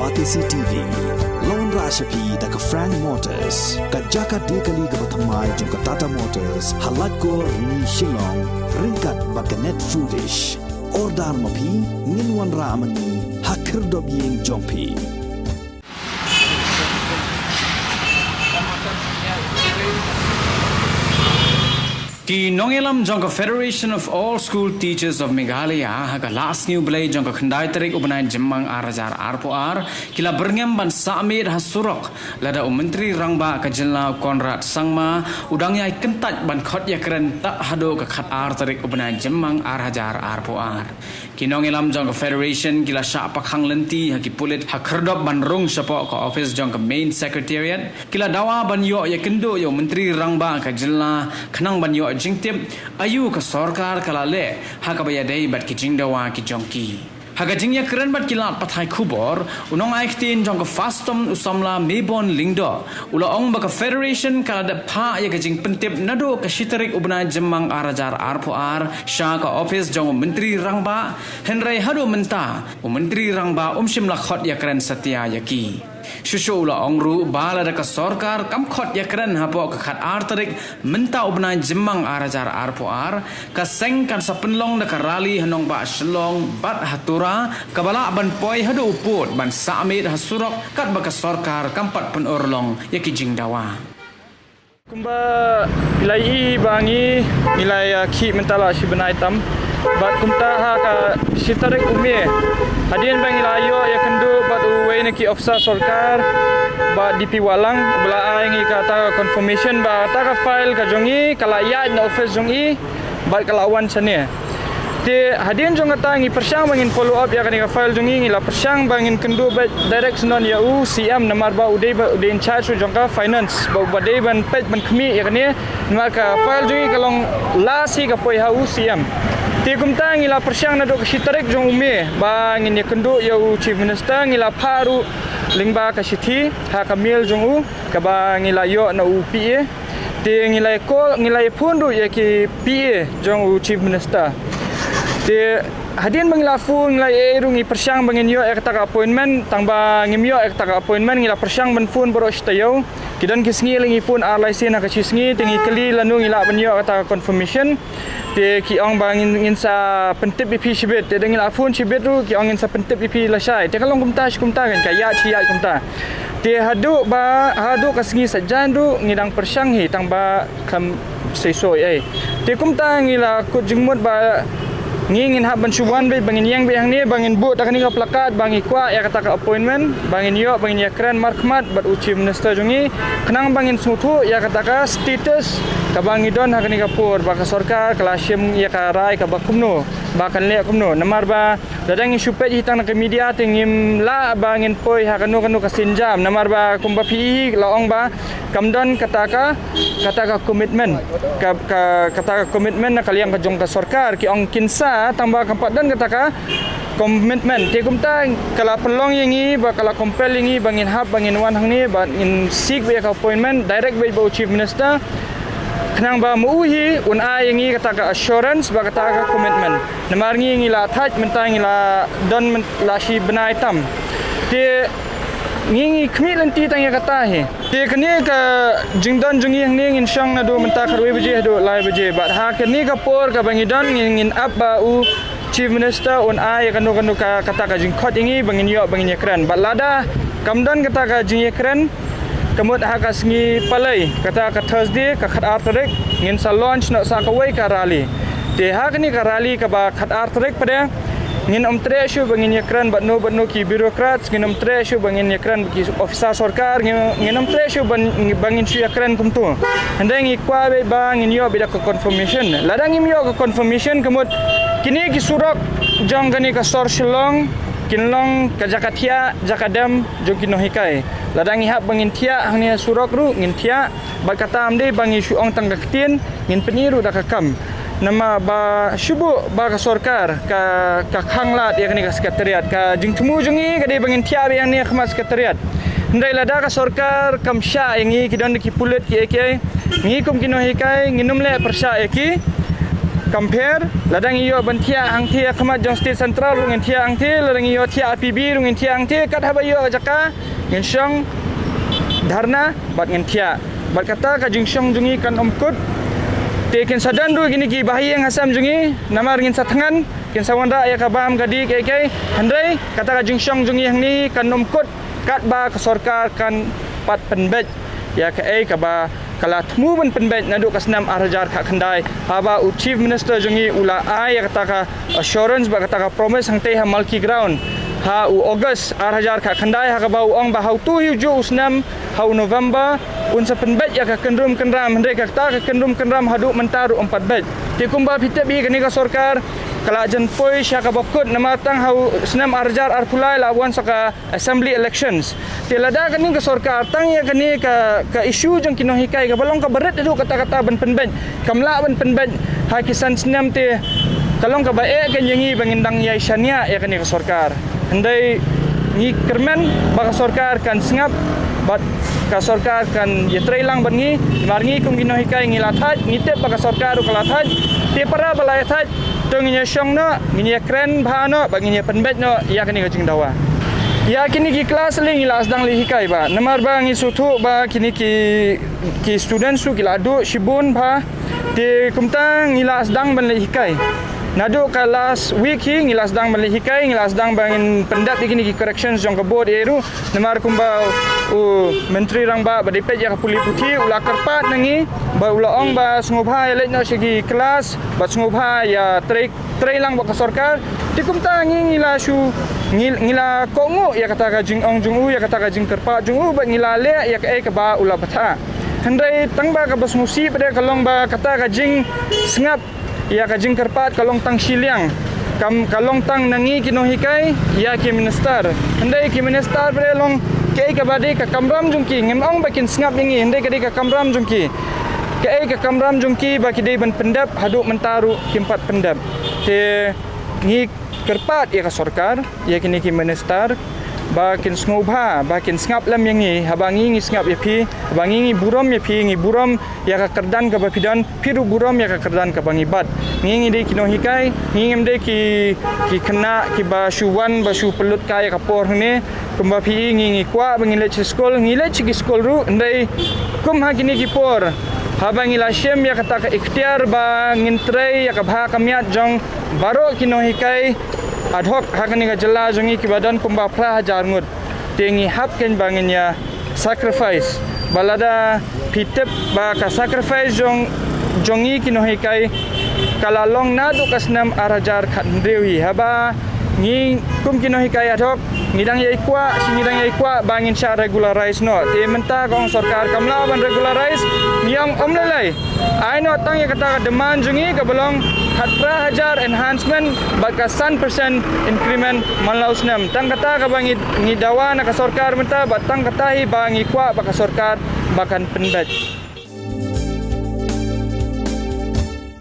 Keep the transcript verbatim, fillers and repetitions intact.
Batesi T V. La wanrah sha phi da ka Frank Motors, ka jaka die kali kaba thymmai jong ka Tata Motors, ha Laitkor Ni Shillong, ryngkat bad ka Net Foodish. Order ma phi, ngin wanrah ma ngi ha khyrdop ïing jong phi. Ki nongïalam jong ka Federation of All School Teachers of Meghalaya ha ka Lad Sngi U Blei jong ka khyndai tarik u bnai Jymmang ar hajar arphew ar ki la byrngem ban sah miet ha surok, lada u Myntri Rangbah ka jylla u Conrad Sangma u dang ïai kyntait ban khot ïakren tad haduh ka khatar tarik u bnai Jymmang ar hajar arphew ar. Ki nongïalam jong ka Federation ki la shah pakhang lynti ha ki pulit ha khyrdop ban rung shapoh ka ophis jong ka Main Secretariat. Ki la dawa ban ïoh ïakynduh ïa u Myntri Rangbah ka jylla khnang ban ïoh jingtip aïu ka sorkar ka la leh ha kaba ïadei bad ki jingdawa ki jong ki. Ha ka jingïakren bad ki lad pathai khubor, u nongai ktien jong ka FASTOM u samla Mebon Lyngdoh u la ong ba ka Federation ka la dep phah ïa ka jingpyntip naduh ka shi tarik u bnai Jymmang ar hajar arphew ar sha ka ophis jong u Myntri Rangbah, hynrei haduh mynta u Myntri Rangbah um shym la khot ïakren satia ïa ki. Shuh shuh u la ong ruh ba lada ka sorkar kam khot ïakren hapoh ka khatar tarik mynta u bnai Jymmang ar hajar arphew ar, ka seng kan sa pynlong da ka rally ha nongbah Shillong bad ha Tura, kaba lah ban poi haduh u pud ban sah miet ha surok katba ka sorkar kam pat pynurlong ïa ki jingdawa. Kumba phi la ïohi ba ngi, ngi la ïa khih mynta la shi bnai tam. Bad kumta ha ka shi tarik u May, hadien ba ngi la ïoh ïakynduh bad uwei na ki officer sorkar, bad D P Wahlang, ba la ai ngi kata ka confirmation ba kata ka file ka jong ngi ka la ïaid na office jong i bad ka la wan shane. Te hadien jong kata ngi pyrshang ba ngin follow up ïa kane ka file jong ngi, ngi la pyrshang ba ngin kynduh beit direct syndon ïa u C M, namar ba u dei ba, u dei in charge jong ka finance, ba, ba dei ban peit ban khmih ïa kane, namar ka file jong ngi ka long last hi ka poi ha u C M. Te kumta ngi la pyrshang naduh ka shi tarik jong u May ba ngin ïakynduh ïa u Chief Minister, ngi la phah ruh lyngba ka shithi ha ka mail jong u kaba ngi la ïoh na u P A. Te ngi la call, ngi la phone ruh ïa ki P A jong u Chief Minister. Te hadien ba ngi la phone, ngi la ïa ruh, ngi pyrshang ba ngin ïoh ïa kata ka appointment, tang ba ngim ïoh ïa kata ka appointment, ngi la pyrshang ban phone baroh shi taïew. Ki don ki sngi la ngi phone ar lai sien ha ka shi sngi, te ngi kylli lano ngi lah ban ïoh ïa kata ka confirmation. Te ki ong ba ngin, ngin sa pyntip ïa phi shibit. Te da ngi la phone shibit ruh ki ong ngin sa pyntip ïa phi lashai. Te ka long kumta shi kumta, kan ka ïaid shi ïaid kumta. Te haduh ba, haduh ka sngi saitjaiñ ruh ngi dang pyrshang hi, tang ba kam seisoh ei. Te kumta ngi la kut jingmut ba ngi ngin hap ban shu wan beit, ba ngin ïeng beit hangne, ba ngin buh da kane ka placard ba ngi kwah ïa kata ka appointment, ba ngin ïoh, ba ngin ïakren markhmat bad u Chief Minister jong ngi, khnang ba ngin sngewthuh ïa kata ka status kaba ngi don ha kane ka por, ba ka sorkar ka la shim ïa ka rai kaba kumno, ba kan leh kumno. Namar ba lada ngi shu peit hi tang na ka media te ngim lah ba ngin poi ha kano kano ka sienjam, namar ba kumba phi hi la ong ba kam don kata ka, kata ka commitment, ka, ka, kata ka commitment na ka liang ka jong ka sorkar, ki ong kin sa, tang ba kam pat don kata ka commitment. Te kumta ka la pynlong ïa ngi, ba ka la compel ïa ngi ba ngin hap, ba ngin wan hangne, ba ngin seek beit ïa ka appointment direct beit bad u Chief Minister, khnang ba ma u hi un ai ïa ngi kata ka assurance bad kata ka commitment. Namar ngi, ngi la thait mynta, ngi la don myn-, la shi bnai tam. Te ngi, ngi khmih lynti tang ïa kata hi. Te kane ka jingdon jong ngi hangne ngin shong naduh mynta khatwei baje haduh lai baje. Bad ha kane ka por kaba ngi don, ngin, ngin ap ba u Chief Minister un ai ïa kano kano ka, kata ka jingkhot ïa ngi ba ngin ïoh, ba ngin ïakren. Bad lada kam don kata ka jingïakren, ka mut ha ka sngi Palei, kata ka Thursday, ka khatar tarik, ngin sa launch noh sa kawei ka rally. Te ha kane ka rally kaba khatar tarik pat, ngin ym treh shuh ba ngin ïakren bad no bad no ki bureaucrats, ngin ym treh shuh ba ngin ïakren bad ki officer sorkar, ngin, ngin ym treh shuh ban, ba ngin shu ïakren kumto. Hynrei ngi kwah beit ba ngin ïoh beit da ka confirmation. Lada ngim ïoh ka confirmation, ka mut kine ki surok jong kane ka sor Shillong kin long ka jaka thiah, jaka dem jong ki nonghikai. Lada ngi hap ba ngin thiah hangne surok ruh ngin thiah, bad kata ym dei ba ngi shu ong tang ka ktien, ngin pyni ruh da ka kam. Namar ba shu buh ba ka sorkar ka, ka khanglad ïa kane ka secretariat, ka jingthmu jong ngi ka dei ba ngin thiah beit hangne ha khmat secretariat. Hynrei lada ka sorkar kam shah ïa ngi, ki don ki pulit kiei kiei, ngi kum ki nonghikai ngin ym leh pyrshah ïa ki. compare, lada ngi ïoh ban thiah hangthie ha khmat jong State Central ruh ngin thiah hangthie, lada ngi ïoh thiah R P B ruh ngin thiah hangthie, kat haba ïoh ka jaka ngin shong dharna bad ngin thiah. Bad kata ka jingshong jong ngi kan ym kut. Te kin sa don ruh kine ki bahaïing hasem jong ngi, namar ngin sa thngan, kin sa wanrah ïa ka bam ka dih kaei kaei. Hynrei kata ka jingshong jong ngi hangne kan ym kut katba ka sorkar kan pat pynbeit ïa kaei kaba ka la thmu ban pynbeit naduh ka snem ar hajar khatkhyndai, haba u Chief Minister jong ngi u la ai ïa kata ka assurance bad kata ka promise hangtei ha Malki Ground ha u August ar hajar khatkhyndai, ha kaba u ong ba ha uto hi u juh u snem ha u November un sa pynbeit ïa ka kynrum kynram. Hynrei kata ka kynrum kynram haduh mynta ruh ym pat beit. Te kumba phi tip hi, kane ka sorkar ka la jan poi sha kaba kut, namar tang ha u snem ar hajar arphew lai la wan sa ka assembly elections. Te lada kane ka sorkar tang ïa kane ka, ka issue jong ki nonghikai kaba long kaba rit haduh katta katta ban pynbeit, kam lah ban pynbeit ha ki san snem, te ka long kaba eh kein ïa ngi ba ngin dang ïai shaniah ïa kane ka sorkar. Hynrei ngi kyrmen ba ka sorkar kan sngap bad ka sorkar kan ïatrei lang bad ngi. Namar ngi kum ki nonghikai ngi la thait, ngi tip ba ka sorkar ruh ka la thait. Te para ba la ïathait, to ngin ïa shong noh, ngin ïa kren bha noh bad ngin ïa pynbeit noh ïa kane ka jingdawa. Ïa kine ki class lei ngi la sdang leit hikai, ba namar ba ngi sngewthuh ba kine ki, ki students ruh ki la duh shibun bha. Te kumta ngi la sdang ban leit hikai. Naduh ka last week hi ngi la sdang ban leit hikai, ngi la sdang ban pyndep ïa kine ki corrections jong ka board ïa ruh. Namar kumba u Myntri Rangbah ba dei peit ïa ka pule puthi u la kyrpad na ngi, ba u la ong ba sngewbha ïa leit noh sha ki class bad sngewbha ïatrei, trei lang bad ka sorkar. Te kumta ngi, ngi la shu, ngi, ngi la kohnguh ïa kata ka jingong jong u, ïa kata ka jingkyrpad jong u, bad ngi la leh ïa kaei kaba u la batai. Hynrei tang ba kaba sngewsih pat ka long ba kata ka jingsngap ïa ka jingkyrpad ka long tang shiliang. Kam, ka long tang na ngi ki nonghikai ïa ki minister. Hynrei ki minister pat long kaei kaba dei ka kamram jong ki, ngim ong ba kin sngap ïa ngi, hynrei ka dei ka kamram jong ki. Kaei ka kamram jong ki ba ki dei ban pyndep, haduh mynta ruh kim pat pyndep. Te ngi kyrpad ïa ka sorkar, ïa kine ki minister, ba kin sngewbha, ba kin sngap lem ïa ngi, haba ngi, ngi sngap ïa phi, haba ngi, ngi burom ïa phi, ngi burom ïa ka kyrdan kaba phi don, phi ruh burom ïa ka kyrdan kaba ngi bat. Ngi, ngi dei ki nonghikai, ngi ngim dei ki, ki khynnah kiba shu wan, ba shu pynlut kai ïa ka por hangne. Kumba phi i, ngi, ngi kwah ba ngi leit sha skul, ngi leit sha ki skul ruh, hynrei kum ha kine ki por, haba ngi la shim ïa kata ka ikhtiar ba ngin trei ïa ka bha ka miat jong baroh ki nonghikai ad hoc ha kane ka jylla jong ngi kiba don kumba phra hajar ngut. Te ngi hap kein ba ngin ïa sacrifice. Ba lada phi tip ba ka sacrifice jong, jong ngi ki nonghikai ka la long naduh ka snem ar hajar khathynriew hi, haba ngi kum ki nonghikai ad hoc ngi dang ïai kwah, shi ngi dang ïai kwah ba ngin shah regularize noh. Te mynta ka ong sorkar kam lah ban regularize, ngi ong ym lei lei. Ai noh tang ïa kata ka demand jong ngi kaba long khatphra hajar enhancement bad ka san percent increment man la u snem. Tang kata kaba ngi, ngi dawa na ka sorkar mynta, bad tang kata hi ba ngi kwah ba ka sorkar ba kan pynbeit.